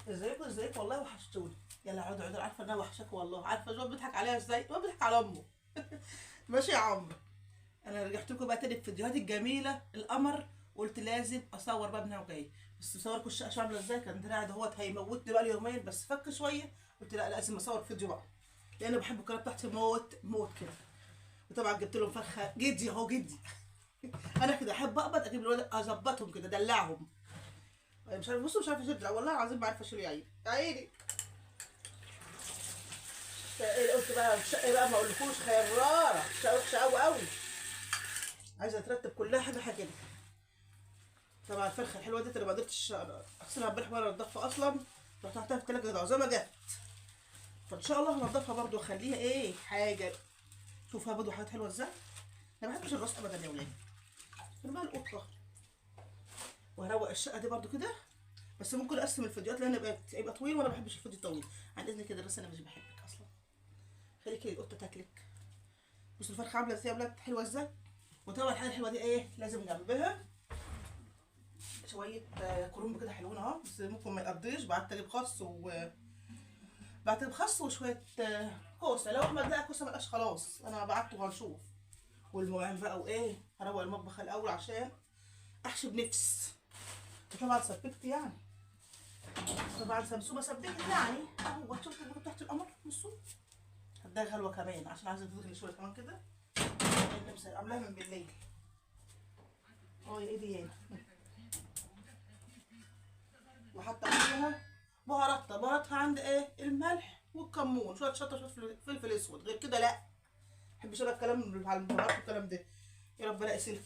ازيكم ازيكم، والله وحشتوني. يلا اقعدوا اقعدوا، عارفه ان انا وحشاكوا والله، عارفه الواد بيضحك عليها ازاي، الواد بيضحك على امه. ماشي يا عمرو، انا رجعت لكم بقى تاني بفيديوهات الجميلة القمر، قلت لازم اصور بقى من هنا وجاي، بس بصوركم الشقة شو عامله ازاي. كان دراعي دهوت هيموتني بقى يومين، بس فك شوية، قلت لا لازم اصور فيديو بقى، لان بحب القناة بتاعتي موت موت كده. وطبعا جبت لهم فرخة جدي اهو جدي. انا كده احب اقبض اجيب الولاد اظبطهم كده ادلعهم. مش عارفه، بصوا مش عارفه اشيل والله العظيم، ما عارفه اشيل، يا عيني يا عيني. قلت بقى الشقة بقى ما اقولكوش خيراره، شقه وحشة قوي قوي، عايزه اترتب كلها حاجة حاجة كده. طبعا الفرخه الحلوة دي انا ما قدرتش اغسلها امبارح ولا انضفها اصلا، رحت حطيتها في التلاجة كده زي ما جت، فان شاء الله هنضفها برده واخليها ايه حاجة. شوفها برده حاجات حلوة ازاي. انا ما بحبش الراس ابدا يا ولاد. انا بقى القطة، وهروق الشقة دي برده كده، بس ممكن اقسم الفيديوهات لان يبقى طويل، وانا ما بحبش الفيديو الطويل. عن اذنك كده الراس انا مش بحبك اصلا، خليكي القطة تاكلك. بصوا الفرخه عامله ازاي يا ولاد، حلوة ازاي. وطبعا الحاجة الحلوة دي ايه لازم جنبها شوية كرنب كده حلوين اهو، بس ممكن ما يقضيش. بعت اجيب خس و بعت اجيب خس وشوية كوسة، لو احمد لقى كوسة ما لقاش خلاص انا بعته وهنشوف. والمواعين بقى وايه، هروق المطبخ الاول عشان احشي بنفس. وطبعا سبكت يعني، طبعا سمسومه سبكت يعني اهو. شفت الحاجة بتاعت القمر بصوا، هديها غلوه كمان عشان عايزه تغلي شوية كمان كده، عاملاها من بالليل. اه يا ايدي يعني. وحاطه فيها بهاراتها، بهاراتها عند ايه الملح والكمون، شوية شطه شوية فلفل اسود، غير كده لا ما بحبش انا الكلام على البهارات والكلام ده. يا رب الاقي سلك.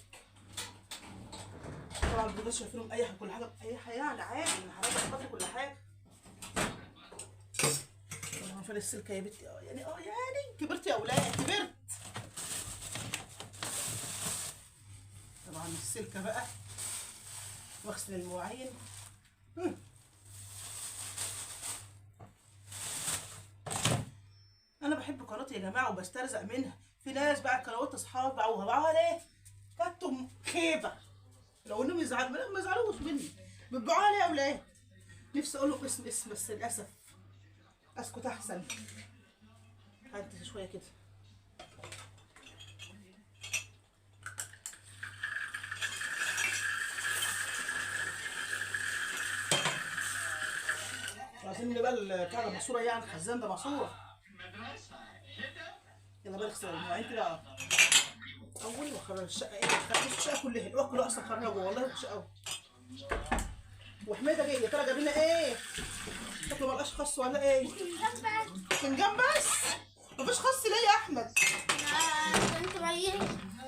طبعا البوتاجاز شايفينهم اي حاجة، كل حاجة اي حاجة يعني عادي، انا هربط كل حاجة. طبعا فين السلكه يا بنتي؟ يعني يعني كبرت يا اولاد، كبرت. طبعا السلكه بقى، واغسل المواعين. انا بحب قناتي يا جماعة وبسترزق منها. في ناس بقى قنوات اصحاب باعوها، باعوها ليه؟ كانتم خيبه، لو انهم يزعلوا ما يزعلوش مني، بتبيعوها ليه يا اولاد؟ نفسي اقول لهم اسم اسم، بس للاسف اسكت احسن. هنتي شوية كده. عايزين بقى البتاع ده ماسوره يعني، الخزان ده ماسوره. يلا بقى نغسل المواعين كده اول، واخرج الشقة ايه، خرجت الشقة كلها، الوقت كله اصلا خرجوا والله وحشة قوي. وحميده جاية، يا ترى جاب لنا ايه؟ شكله ما لقاش خس ولا ايه؟ فنجان بس، مفيش خس ليه يا احمد؟ كنت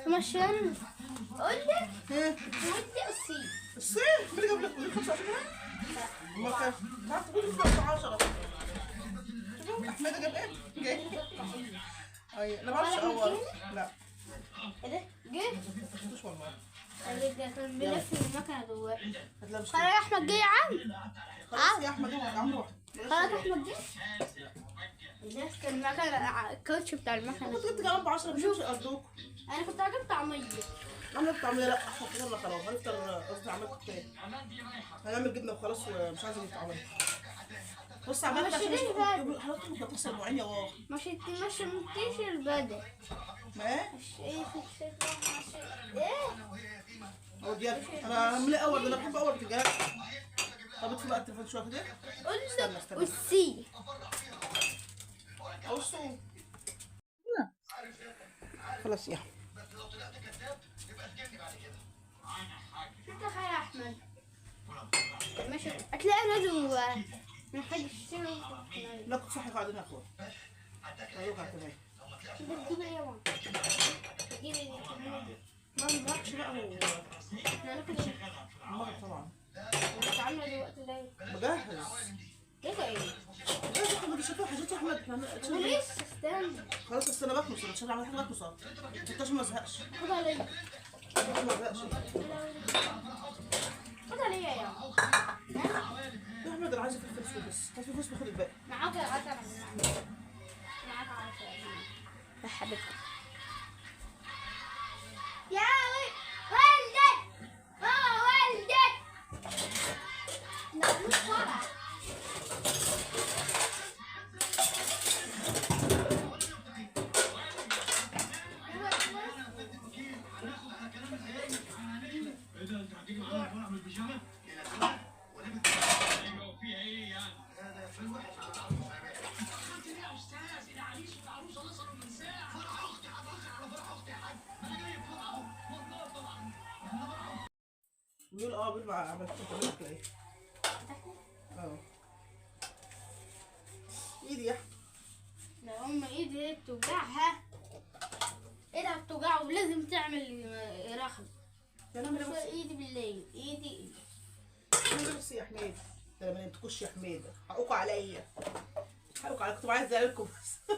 مشان قول لك ودي الصين. الصين؟ مين اللي جاب لك 25 جنيه؟ ما كان تعرف تقول 10. شوفوا احمد جاب ايه؟ جاي. ايوه انا ما بعرفش اول. لا ايه ده؟ جه؟ ما شفتوش والله. ده كان بيلف المكنه جواه. خلاص خلاص يا احمد جه يا عم. خلاص يا احمد يا عم روح. خلاص احمد جه. ده كان المكنه، الكوتش بتاع المكنه. كنت جبت كمان ب 10 مش ارجوك. انا كنت عجبت طعميه. عملت طعميه؟ لا يلا خلاص هنفطر، قصدي عملت ايه؟ هنعمل جبنه وخلاص، ومش عايزه اجيب طعميه. بص عملت عشان حضرتك مش هتغسل المواعين يا بابا. ما شمتيش البدل. ما ايه؟ ايه ايه؟ هو ديال انا هعمل اول، انا بحب اول بتنجان. طب اطفي بقى التليفون شوية كده. استنى استنى. والسي او الصوم. خلاص يا شو تخيل يا احمد؟ ماشي هتلاقي لازم محتاج يشتري. لا كنت صحي قاعدين يا اخويا. ايوه تمام. بتجيب ايه يا ماما؟ بتجيب ايه؟ ما بنروحش بقى هو. احنا هناكل ايه؟ المغرب طبعا. انت عامله دلوقتي ليه؟ بجهز. ايه ايه؟ بجهز احمد، شوفوا حاجات يا احمد. ولسه استنى. خلاص استنى بكنس، انا مش هعمل حاجة بكنس اهو. انت ما ازهقش. خد عليا. ما ازهقش. خد عليا يا يا احمد انا عايزه فلفل اسود بس، هات فلفل اسود خد الباقي. معاك عسل، معاك عسل يا حبيبتي. يا ولدت ماما ولدت. لا مش طالعه. بيقول عملت لك ايه؟ اه ايدي يا احمد. لا ام ايدي بتوجعها، ايدها بتوجعها ولازم تعمل رخم. ايدي بالليل، ايدي بس يا حميد. ده انا ما نمتكوش يا حميده، حقكوا عليا، حقكوا عليا، كنت عايزه ازعلكم بس.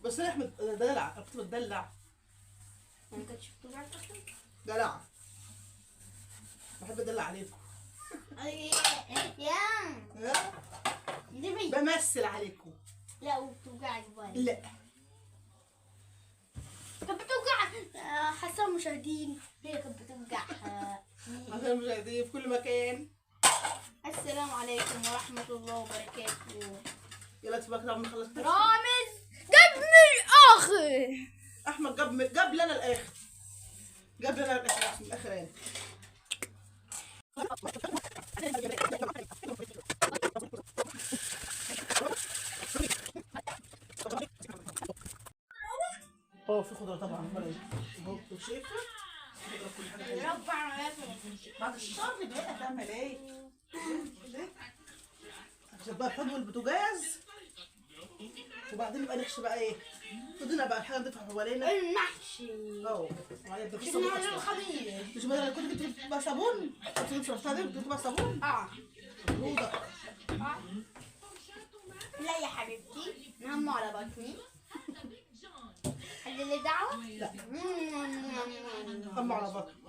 بس انا يا احمد دلع، انا كنت بتدلع. ما كنتش بتوجعك اصلا؟ دلع، بحب ادلع عليكم. يا بمثل عليكم. لا وبتوجعك برضه. لا كانت بتوجع حاسه المشاهدين، هي كانت بتوجعها. حاسه المشاهدين في كل مكان. السلام عليكم ورحمة الله وبركاته. يلا تبارك الله نخلص. رامز جاب من الاخر. احمد جاب لنا الاخر، جاب لنا الاخر من الاخر يعني. اه في خضرة طبعا، امال ايه؟ اهو شايفه؟ خضرة كل حاجة حلوة. ربع بعد الشر بقى تعمل ايه؟ عشان بقى الحوض والبوتاجاز، وبعدين نبقى نحشي بقى ايه؟ فضلنا بقى الحاجة نضيفها حوالينا المحشي. اه مش بدل كنت جبت بقى صابون، كنت جبت شربتها دي، جبت بقى صابون. اه بروده. لا يا حبيبتي، نام على بطني. حد لي دعوة؟ لا. هم على بطني.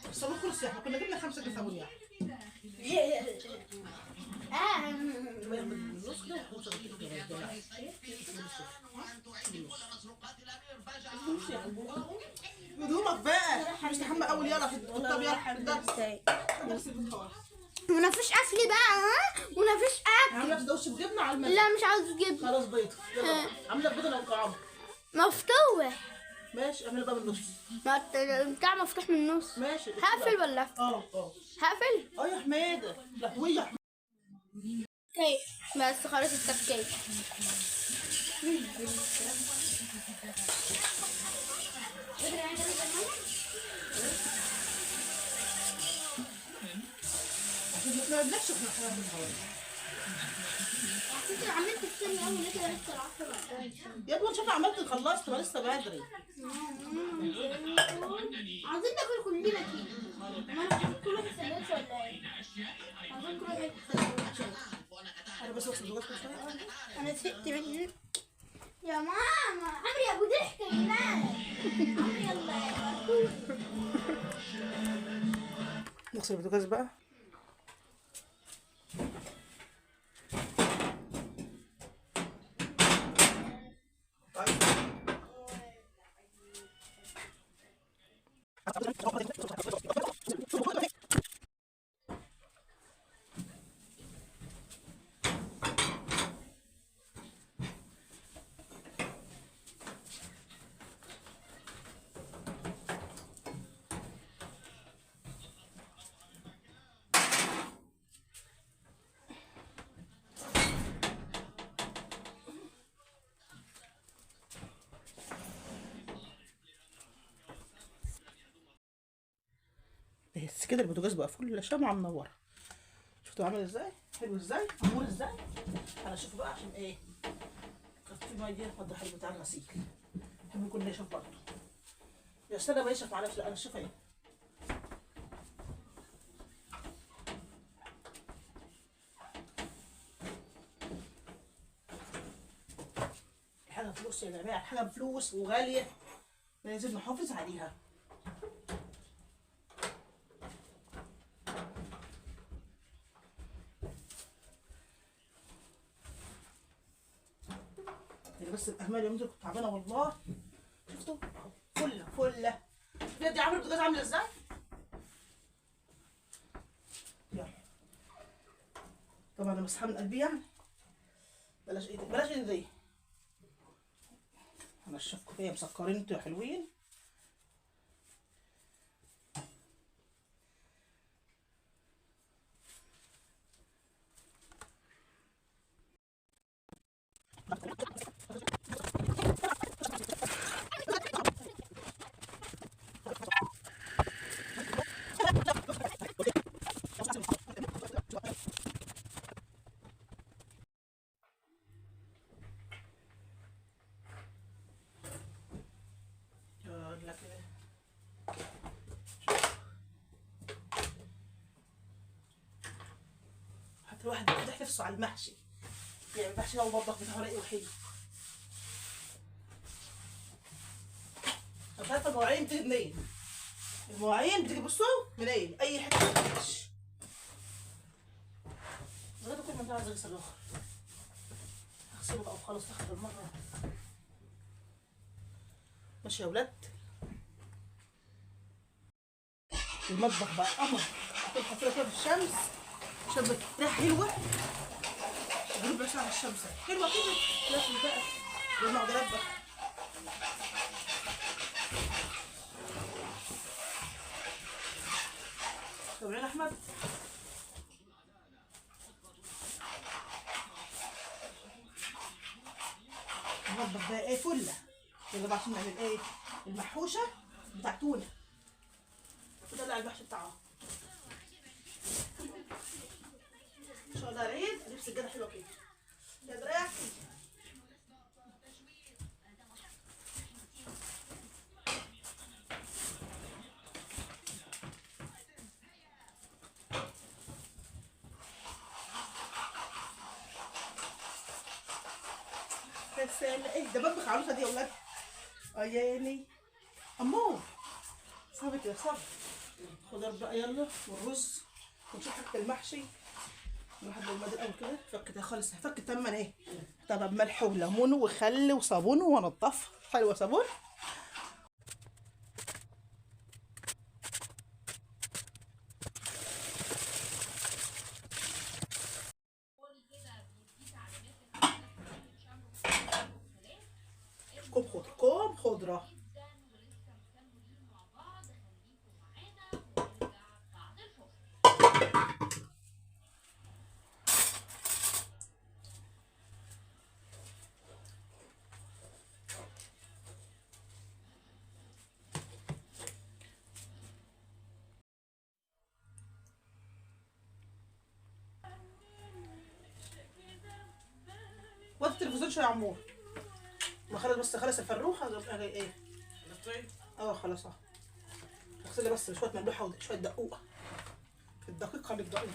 الصابون خلص يا احمد، كنا جبنا 5 جنيه صابون يا احمد. هدومك بقى مش تحمى اول، يلا في الطب، يلا في الدرس. درس البيت خلاص. وما فيش اكل بقى. ها وما فيش اكل. عامله سندوتش بجبنه على الملح. لا مش عاوز جبنه. خلاص بيض، يلا عامله بيض انا وكعب مفتوح. ماشي اعمل بقى بالنص. ما بتاع مفتوح من النص. ماشي. هقفل ولا افتح؟ اه اه هقفل. اه يا حميده، لهوي يا حميده. بس خلاص التكية. ما بدناش احنا حاجة. انت عملت الثاني اول كده لسه العصر. يا ابني شوف عملت خلصت، ما لسه بدري. عايزين ناكل كلنا كده. ما انا كل واحد سندوتش ولا ايه؟ عايزين كل واحد سندوتش. انا بس اغسل الوش شوية. انا زهقت منك يا ماما. عمري يا ابو ضحك يا جدعان. عمري يلا نغسل البوتاجاز بقى. بس كده البوتاجاز بقى فل شمعة منورة. شفتوا عامل ازاي؟ حلو ازاي؟ عمول ازاي؟ انا اشوفه بقى عشان ايه؟ كان في مية وضح بتاع الغسيل. بحب يكون ناشف برضه. يا استنى بقى ينشف مع نفسه. لا انا اشوفها ايه؟ الحاجة فلوس يا جماعة، الحاجة بفلوس وغاليه، لازم نحافظ عليها. بس الاهمال يا كنت تعبانة والله. شفتوا فله فله بجد. عامل البوتاجاز عامل ازاي؟ يلا طبعا انا مسحه من قلبي يعني. بلاش ايدي، بلاش ايدي دي. هنشفكم فيا مسكرين انتوا يا حلوين. عامله كده. حتى الواحد بيفتح نفسه على المحشي، يعني المحشي هو المطبخ بتاعه رايق وحلو. مش عارفه المواعين بتيجي منين، المواعين بتيجي بصوا منين، اي حتة ما بتجيش. لغاية كل ما انت عايز اغسل الاخر اغسله بقى وخلاص اخر المرة. ماشي يا ولاد، المطبخ بقى قمر، حط الحصيرة كده في الشمس عشان ريحه حلوة، ربع ساعة في الشمس حلوة كده. لازم بقى لما اقعد اربخ. سامعين احمد؟ المطبخ بقى ايه فله. يلا بقى عشان نعمل ايه المحوشه بتاع تونه، وطلع المحشي بتاعها ان شاء الله. العيد اجيب سجادة حلوة كده يا دراعي. بس ايه ده بطبخ عروسه دي يا ولاد. يا عيني امور صعبت يا صعب. خضار بقى يلا، والرز، ونشوف حاجة المحشي. نروح بالمد الاول كده، فكتها خالص، فك تمن ايه طبعا بملح وليمون وخل وصابون، وانضفها حلوة صابون. كوب خضرة، كوب خضرة. وقت التلفزيون شوية يا عمور، ما خلص بس خلص الفروخه ايه؟ اه خلاص اه. اغسلي بس شوية مملوحه وشوية دقوقه، الدقيقة بالدقيقة.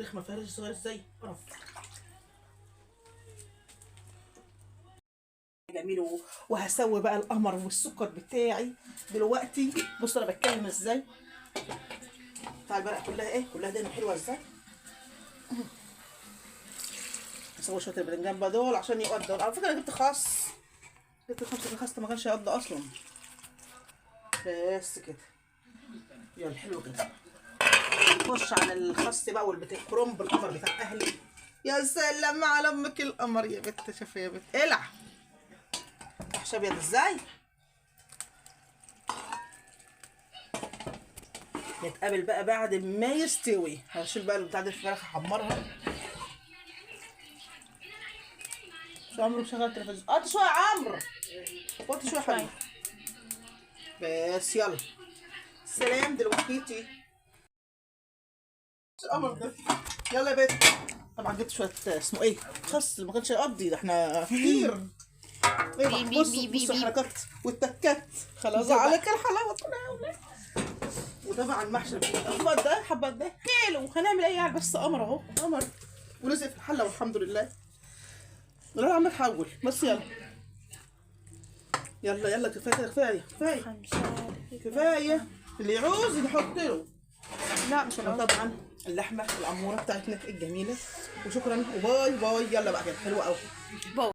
رخمة فيها ريش صغير ازاي؟ قرف. جميل. وهسوي بقى القمر والسكر بتاعي دلوقتي. بص انا بتكلم ازاي، بتاع البرقه كلها ايه، كلها دهن حلوة ازاي. هسوي شوية الباذنجان بقى دول عشان يقضوا. على فكرة انا جبت خس، جبت 5 خس ما كانش هيقضي اصلا. بس كده يلا حلو كده. نخش على الخس بقى والكرنب القمر بتاع اهلي. يا سلام على امك القمر يا بت، شوفي يا بت الع وحش ابيض ازاي. نتقابل بقى بعد ما يستوي. هشيل بقى البتاع دي الفراخ احمرها. شو عمرو مشغل التلفزيون؟ قط شوية يا عمرو، قط شوية حبيبي بس. يلا سلام دلوقتي القمر ده. يلا يا بت. طبعا جبت شوية اسمه ايه خس، ما كانش يقضي ده احنا كتير. بصوا بصوا الحركات والتكات، خلاص على كده الحلاوة كلها. وطبعا محشي الحبة ده، حبه ده كيلو. هنعمل ايه يعني، بس قمر اهو، قمر ولزق في الحلة والحمد لله. لا عم نحول بس. يلا يلا يلا كفاية كفاية كفاية كفاية. اللي يعوز نحط له. لا مش طبعا اللحمة الاموره بتاعتنا الجميلة. وشكرا وباي باي. يلا بقى كده حلوة قوي. باي.